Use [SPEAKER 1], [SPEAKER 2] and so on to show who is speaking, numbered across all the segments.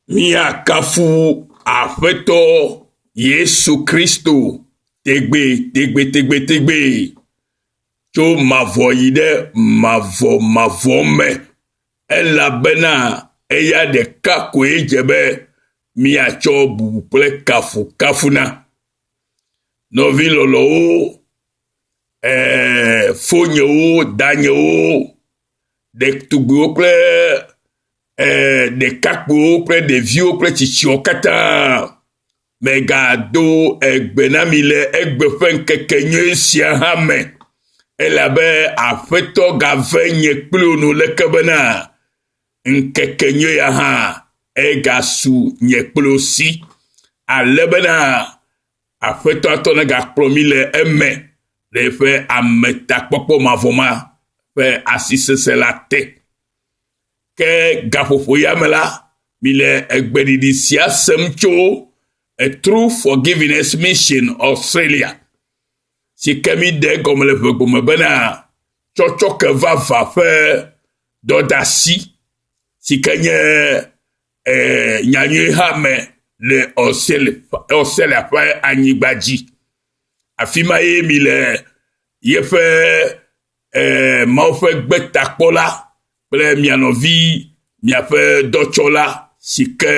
[SPEAKER 1] Míakafu Aƒetɔ Yesu Kristo tegbetegbetegbetegbe tso mavɔ yi ɖe mavɔmavɔ me elabena eya ɖeka koe dze be míatsɔ bubu kple kafukafu na. Nɔvi lɔlɔ̃wo, ɛɛ fonyewo, danyewo, ɖetugbiwo kple ɛɛ ɖekakpuiwo kple ɖeviwo kple tsitsiwo katã megado egbe na mi le egbe ƒe ŋkeke nyui sia hã me elabe aƒetɔ gave nye kpli wò nu leke bena ŋkeke nyui ya hã egasu nye kpli wò si ale bena aƒetɔ atɔ negakplɔ mi le eme le eƒe ametakpɔkpɔ mavɔ ma ƒe asi sesẽ la te. Ke gaƒoƒo ya me la, mile egbeɖiɖi sia sem tso A True Forgiveness Mission Australia si ke mi ɖe egɔme le ʋegbome bena tsɔtsɔke vavã ƒe dɔdasi si ke nye eh, nyanyui hame le Australia ƒe anyigba dzi. Afi ma ye mi le yeƒe eh, Mawu ƒe gbetakpɔla kple mia nɔvi miaƒe dɔtsɔla si ke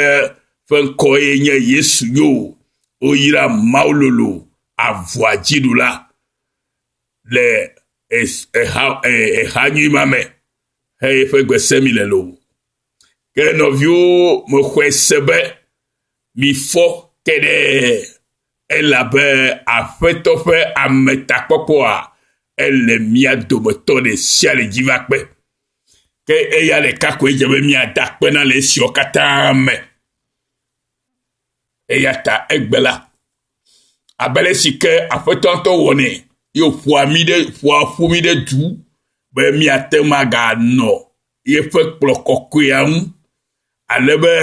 [SPEAKER 1] ƒe ŋkɔe nye Yesu yo. Woyra Mawu lolo avɔa dziɖula le eha eha nyui ma me he eƒe gbe se mi le loo. Ke nɔviwo mexɔe se be mifɔ ke ɖe elabe Aƒetɔ ƒe ametakpɔkpɔa ele mía dometɔ ɖe sia ɖe dzi va kpe. Ke eya ɖeka koe dze be míada akpe na le esiawo katã me. Eya ta egbe la, abe ale si ke Aƒetɔ ŋutɔ wɔnɛ ye wòƒoa mí ɖe ƒoa ƒu mí ɖe du be míate ŋu aganɔ yeƒe kplɔ kɔkɔea ŋu ale be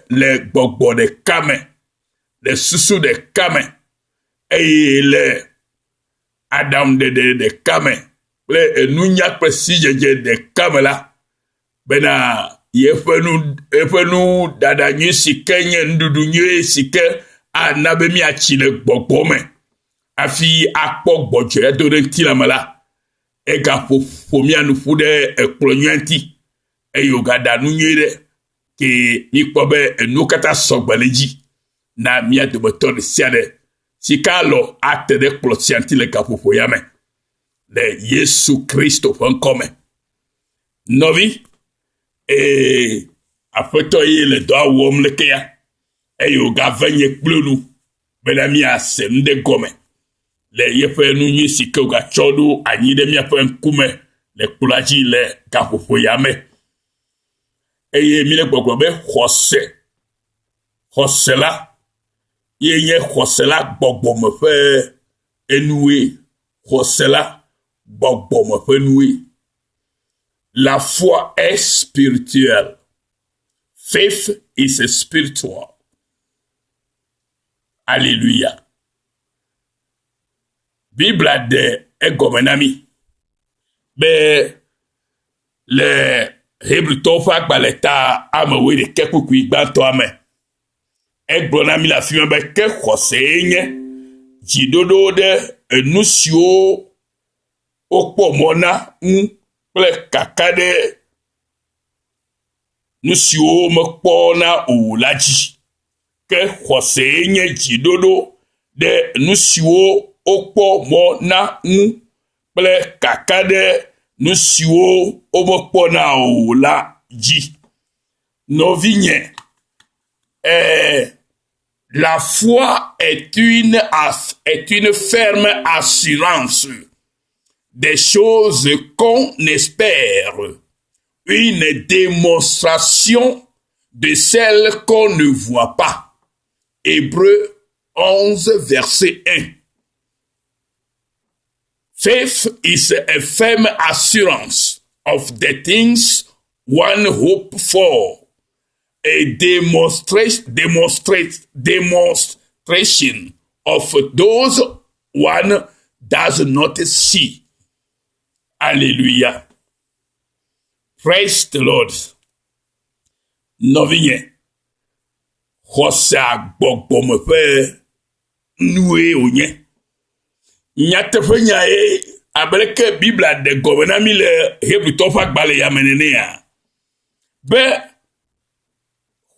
[SPEAKER 1] le gbɔgbɔ ɖeka me, le susu ɖeka me eye le aɖaŋuɖeɖe ɖeka me kple enunya kple sidzedze ɖeka me la, bena yeƒe nu eƒe nuɖaɖa nyui si ke nye nuɖuɖu nyui si ke ana be míatsi le gbɔgbɔ me hafi akpɔ gbɔdzɔe ado ɖe ŋutilã me la, egaƒo ƒo mía nu ƒu ɖe ekplɔ nyuia ŋuti eye wògaɖa nu nyui ɖe ke míkpɔ be enuwo katã sɔgbe le edzi na mía dometɔ ɖe sia ɖe si ke alɔ ate ɖe kplɔ sia ŋuti le gaƒoƒo ya me le Yesu Kristo ƒe ŋkɔ me. Nɔvi, ee, aƒetɔ ye le dɔa wɔm leke ya eye wògave nye kple nu bena míase nu ɖe gɔme le yeƒe nu nyui si ke wògatsɔ ɖo anyi ɖe míaƒe ŋkume le kplɔa dzi le gaƒoƒo ya me. Eye míle gbɔgblɔ be xɔse, xɔse la ye nye xɔse la gbɔgbɔme ƒe enue. Xɔse la gbɔgbɔme ƒe nue. La foi est spirituelle. Faith is a spiritual. Alléluia. Biblia ɖe egɔme na mí be le Hebritɔwo ƒe agbalẽ ta ame wuiɖekɛ kpukpui gbãtɔa me. Egblɔ na mí le afi ma be ke xɔsee nye dziɖoɖo ɖe enu siwo wokpɔ mɔ na ŋu kple kaka ɖe nu siwo womekpɔna o la dzi. Ke xɔsee nye dziɖoɖo ɖe nu siwo wokpɔ mɔ na ŋu kple kaka ɖe nu siwo womekpɔna o la dzi. Nɔvinye, eh, la foi est une, est une ferme assurance des choses qu'on espère, une démonstration de celles qu'on ne voit pas. Hébreu 11, verset 1. Faith is a firm assurance of the things one hope for, a demonstration, demonstrate, demonstration of those one does not see. Hallelujah. Praise the Lord. Nɔvinye, Xɔsea gbɔgbɔme ƒe nue wònye. Nyateƒenyae abe leke Biblia ɖe gɔme na mí le Hebritɔwo ƒe agbalẽ ya me nenea, be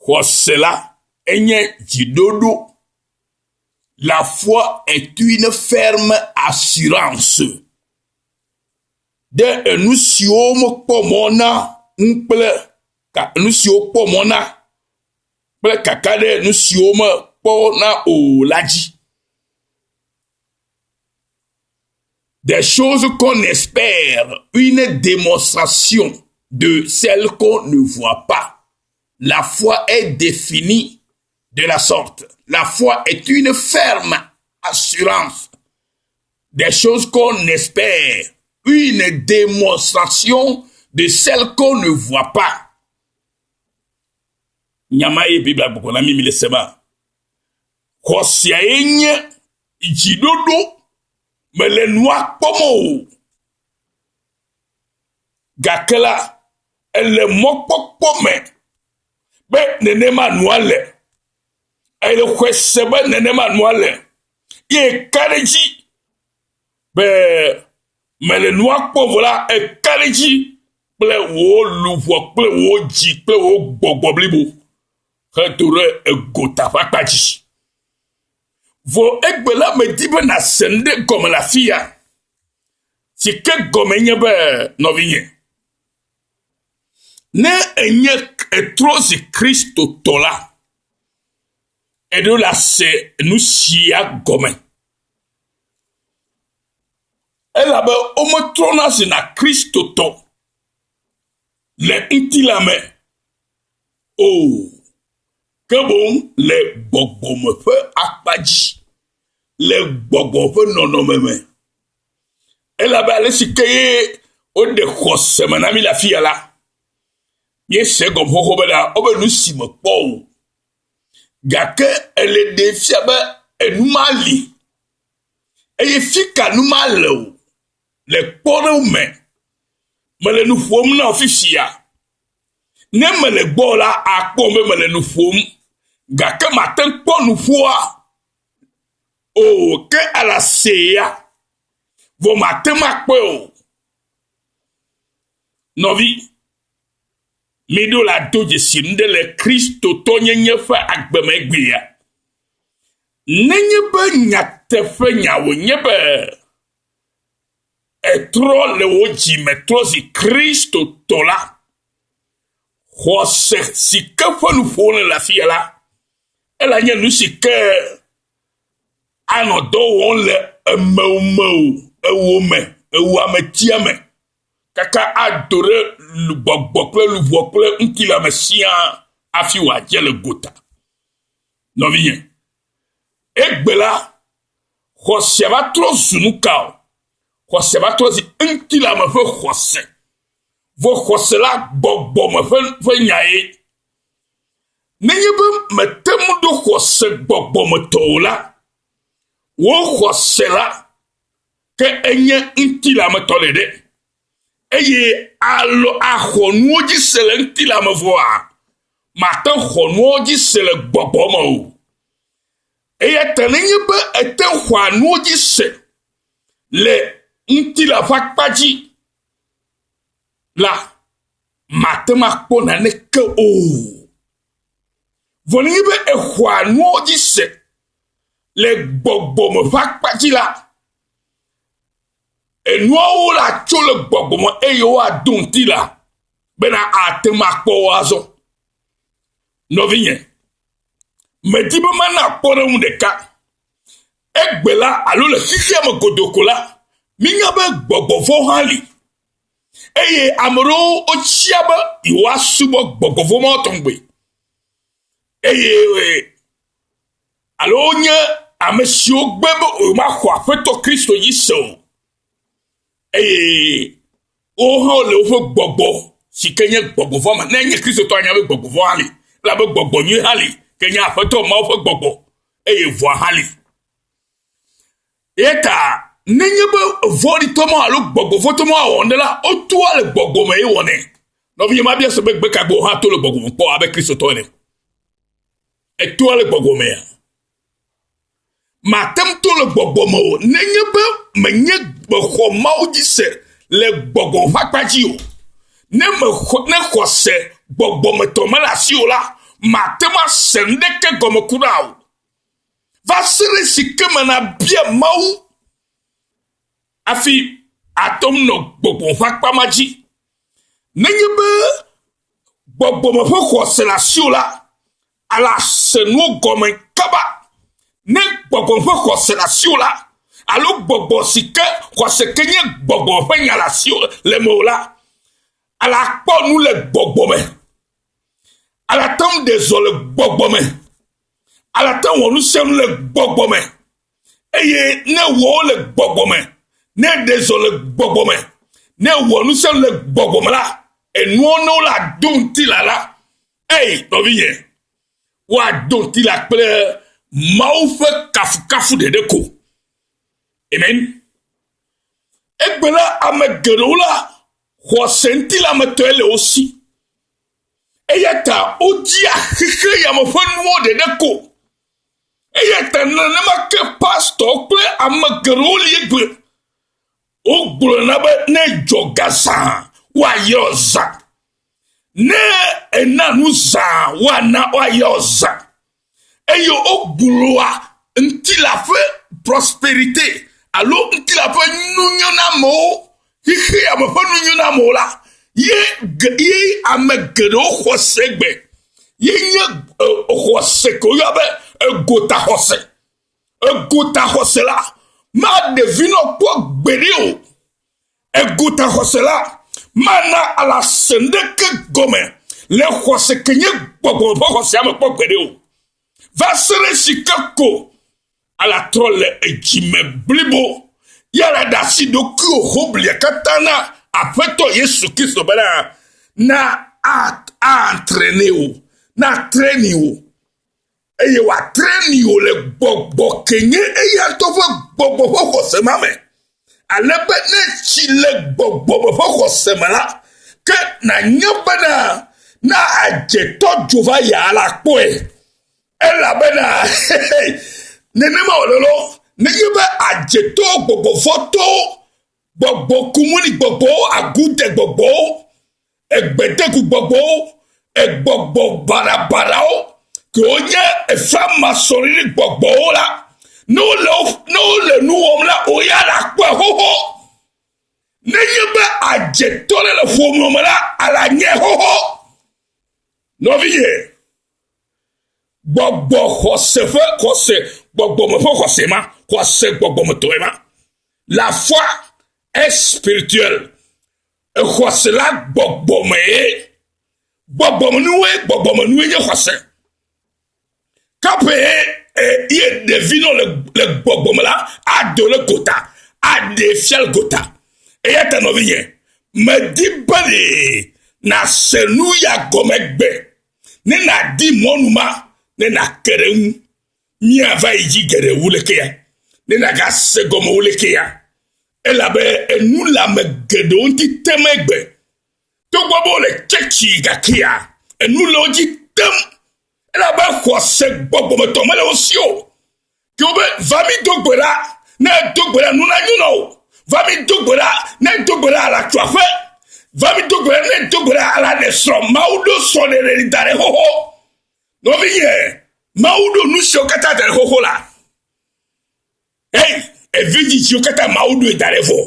[SPEAKER 1] xɔse la enye dziɖoɖo. La foi est une ferme assurance ɖe enu siwo womekpɔ mɔ na ŋu kple nu siwo wokpɔ mɔ na kple kaka ɖe nu siwo womekpɔ na o la dzi. Des choses qu'on espère, une démonstration de celles qu'on ne voit pas. La foi est définie de la sorte. La foi est une ferme assurance des choses qu'on espère, une démonstration de celles qu'on ne voit pas. Nya ma ye Biblia gbɔgblɔ na mí mi le sema. Xɔsea ye nye dziɖoɖo mele nua kpɔm o. Gake la, ele mɔkpɔkpɔ me be nenema nua le. Ele xɔe se be nenema nua le. Ye ka ɖe edzi be mele nua kpɔm vɔ la, eka ɖe edzi kple wò luʋɔ kple wò dzi kple wò gbɔgbɔ blibo hedo ɖe egota ƒe akpa dzi. Vɔ egbe la medi be nàse nu ɖe gɔme le afi ya si ke gɔme nye be nɔvinye, ne ènye ètrɔ zi Kristotɔ la, Eɖo la se nu sia gɔme. Elabe wometrɔna zina Kristotɔ le ŋutilã me o, ke boŋ le gbɔgbɔme ƒe akpa dzi, le gbɔgbɔ ƒe nɔnɔme me. Elabe ale si ke ye woɖe xɔse me na mí le afia la, míese egɔme xoxo bena wobe nu si mekpɔ o Gake ele ɖee fia be enu ma li eye fi ka nu ma le o. Le kpɔɖeŋu me, mele nu ƒom na wò fifia. Ne mele gbɔwò la, àkpɔm be mele nu ƒom gake màte ŋu kpɔ nuƒoa o. Ke ele asee ya, vɔ màte ŋu akpɔe o. Nɔvi, Míɖo la do dzesi nu ɖe le Kristotɔnyenye ƒe agbe me egbea. Nenye be nyateƒenya wònye be ètrɔ le wò dzi me trɔ zi Kristotɔ la, xɔse si ke ƒe nu ƒom le afia la, ela nye nu si ke anɔ dɔ wɔm le emewò mewò, ewò me, ewò ametia me. kaka ado ɖe gbɔgbɔ kple luʋɔ kple ŋutilã me siaa hafi wòadze le gota. Nɔvinye, egbe la, xɔse va trɔ zu nu ka o? Xɔse va trɔ zi ŋutilã me ƒe xɔse. Vɔ xɔse la gbɔgbɔ me ƒe, ƒe nyae. Nenye be mete ŋu ɖo xɔse gbɔgbɔ me tɔ o la, wò xɔse la ke enye ŋutilãmetɔ ɖeɖe. Eye alɔ axɔ nuwo dzi se le ŋutilãme vɔa, mate ŋu xɔ nuwo dzi se le gbɔgbɔ me o. Eya ta nenye be ète ŋu xɔa nuwo dzi se le ŋutilã ƒe akpa dzi la, mate ŋu akpɔ naneke o. Vɔ nenye be èxɔa nuwo dzi se le gbɔgbɔme ƒe akpa dzi la, enuawo la tso le gbɔgbɔme eye woado ŋutilã bena ate ŋu akpɔ wo azɔ. Nɔvinye, medi be mana kpɔɖeŋu ɖeka. Egbe la alo le xexea me godoo ko la, mínya be gbɔgbɔ vɔ̃ hã li eye ame ɖewo wotsia be yewoasubɔ gbɔgbɔ vɔ̃ mawo tɔgbi eye alo wonye ame siwo gbe be yewomaxɔ Aƒetɔ Kristo dzi se o eye wowo hã wole woƒe gbɔgbɔ si ke nye gbɔgbɔ vɔ̃ me. Ne enye Kristotɔ anya be gbɔgbɔ vɔ̃ hã li elabe gbɔgbɔ nyui hã li ke nye Aƒetɔ Mawu ƒe gbɔgbɔ eye vɔ̃a hã li. Eya ta nenye be vɔ̃ɖitɔ ma alo gbɔgbɔ vɔ̃tɔ ma wɔ ŋɖe la, wotoa le gbɔgbɔ me ye wɔnɛ. Nɔvinye mabia se be gbe ka gbe wò hã to le gbɔgbɔ me kpɔ abe Kristotɔ ene. Etoa le gbɔgbɔ mea? Mate ŋu to le gbɔgbɔ me o nenye be menye mexɔ Mawu dzi se le gbɔgbɔ ƒe akpa dzi o. Ne mexɔ ne xɔse gbɔgbɔmetɔ mele asiwò la, mate ŋu ase nuɖeke gɔme kura o. Va se ɖe si ke me nabia Mawu hafi ate ŋu nɔ gbɔgbɔ ƒe akpa ma dzi. Nenye be gbɔgbɔme ƒe xɔse le asiwò la, ale ase nuwo gɔme kaba. Ne gbɔgbɔ ƒe xɔse le asiwò la, alo gbɔgbɔ si ke xɔse ke nye gbɔgbɔ ƒe nya le asiwò le mewò la, ale akpɔ nu le gbɔgbɔ me. Ale ate ŋu ɖe zɔ le gbɔgbɔ me. Ale ate ŋu wɔ nu sia nu le gbɔgbɔ me. Eye ne wɔ wo le gbɔgbɔ me, ne ɖe zɔ le gbɔgbɔ me, ne wɔ nu sia nu le gbɔgbɔ me la, enuwo ne wole ado ŋutilã la, Ei, nɔvinye, woado ŋutilã kple Mawu ƒe kafukafu ɖeɖe ko. Amen. Egbe la, ame geɖewo la, xɔse ŋutilãmetɔe le wo si. Eya ta wodia xexe ya me ƒe nuwo ɖeɖe ko. Eya ta nenema ke pastɔ kple ame geɖewo li egbe. Wogblɔna be ne dzɔ ga zã, woayɔ zã. Ne ena nu zã, woana woayɔ zã. Eye wogblɔa ŋutilã ƒe prosperité alo ŋutilã ƒe nunyonamewo, xexeame ƒe nunyonamewo la, ye ye ame geɖewo xɔ se gbe. Ye nye xɔse ke woyɔna be egotaxɔse. Egotaxɔse la maɖe vi na wò kpɔ gbeɖe o. Egotaxɔse la mana alase ŋɖeke gɔme le xɔse ke nye gbɔgbɔ ƒe xɔsea me kpɔ gbeɖe o. Va se ɖe esi ke ko alatrɔ le edzime blibo ye ala ɖe asi ɖokuiwò hoblia katã na Aƒetɔ Yesu Kristo bena na a-entraîner wò, na training wò eye wòatre mi wò le gbɔgbɔ ke nye eya ŋutɔ ƒe gbɔgbɔ ƒe xɔse ma me. Ale be ne tsi le gbɔgbɔ me ƒe xɔse me la, ke nànya bena na adzetɔ dzo va ya la kpɔe. Elabena nenema wòle lɔ, nenye be adzetɔ gbɔgbɔvɔtɔwo, gbɔgbɔ kumuni gbɔgbɔwo, agude gbɔgbɔwo, egbedegu gbɔgbɔwo, egbɔgbɔ baɖabaɖawo, ke wonye eframasɔɖiɖi gbɔgbɔwo la, ne wole ne wole nu wɔm la, wò ya nàkpɔe xoxo. Nenye be adzetɔ ɖe le ƒomea me la, alanye xoxo. Nɔvinye, gbɔgbɔ xɔse ƒe xɔse, gbɔgbɔme ƒe xɔse ma, xɔse gbɔgbɔmetɔe ma. La foi est spirituelle. Xɔse la gbɔgbɔmee. Gbɔgbɔmenuwoe gbɔgbɔmenue nye xɔse. Kaƒe ye ɖevi nɔ le le gbɔgbɔme la ado le gota, aɖee fia le gota. Eya ta nɔvinye, medi be ɖe nàse nu ya gɔme gbe ne nàdi mɔnu ma ne nàke ɖe eŋu. Míava yi dzi geɖe wu lekea ne nàgase gɔme wu lekea. Elabe enu le ame geɖewo ŋuti tem egbe. Togbɔ be wole tsɛtsi gakea, enu le wo dzi tem. Elabe xɔse gbɔgbɔmetɔ mele wo si o. Ke wobe, va mi do gbe ɖa, ne edo gbe ɖa, nu nanyo na wò. Va mi do gbe ɖa, ne edo gbe ɖa, ala tso aƒe. Va mi do gbe ɖa, ne edo gbe ɖa, ala ɖe srɔ̃. Mawu ɖo srɔ̃ɖeɖe ɖi da ɖe xoxo. Nɔvinye, Mawu ɖo nu siwo katã da ɖe xoxo la. Ei, evi dzidziwo katã Mawu ɖoe da ɖe vɔ.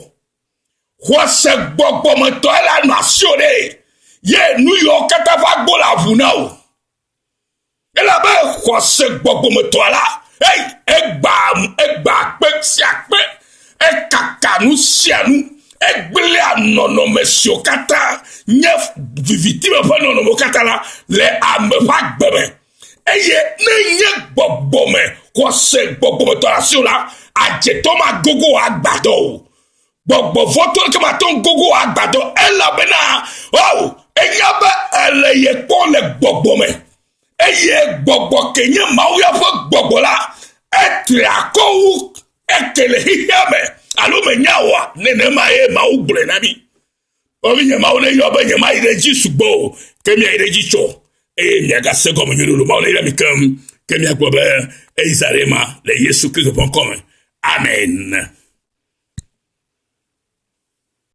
[SPEAKER 1] Xɔse gbɔgbɔmetɔe la nɔ asiwò ɖe ye nu yiwo katã ƒe agbo le aʋu na wò. Elabe xɔse gbɔgbɔmetɔa la, ei, egba egba kpe sia kpe, ekaka nu sia nu, egblẽa nɔnɔme siwo katã nye viviti me ƒe nɔnɔmewo katã la le ame ƒe agbe me. Eye ne nye gbɔgbɔme xɔse gbɔgbɔmetɔ le asiwò la, adzetɔ magogo wò agbadɔ o. Gbɔgbɔ vɔ̃tɔ ɖeke mate ŋu gogo wò agbadɔ elabena o enya be ele ye kpɔm le gbɔgbɔ me. Eye gbɔgbɔ ke nye Mawu ya ƒe gbɔgbɔ la, etri akɔ wu eke le xexea me alo menya oa? Nenema ye Mawu gblɔe na mí. Nɔvinye Mawu ne yɔ be nyemayi ɖe edzi sugbɔ o, ke miayi ɖe edzi tsɔ eye miagase gɔme nyuie ɖo. Mawu ne yra mi keŋ. Ke míagblɔ be eyi za ɖe ma le Yesu Kristo ƒe ŋkɔ me. Amen.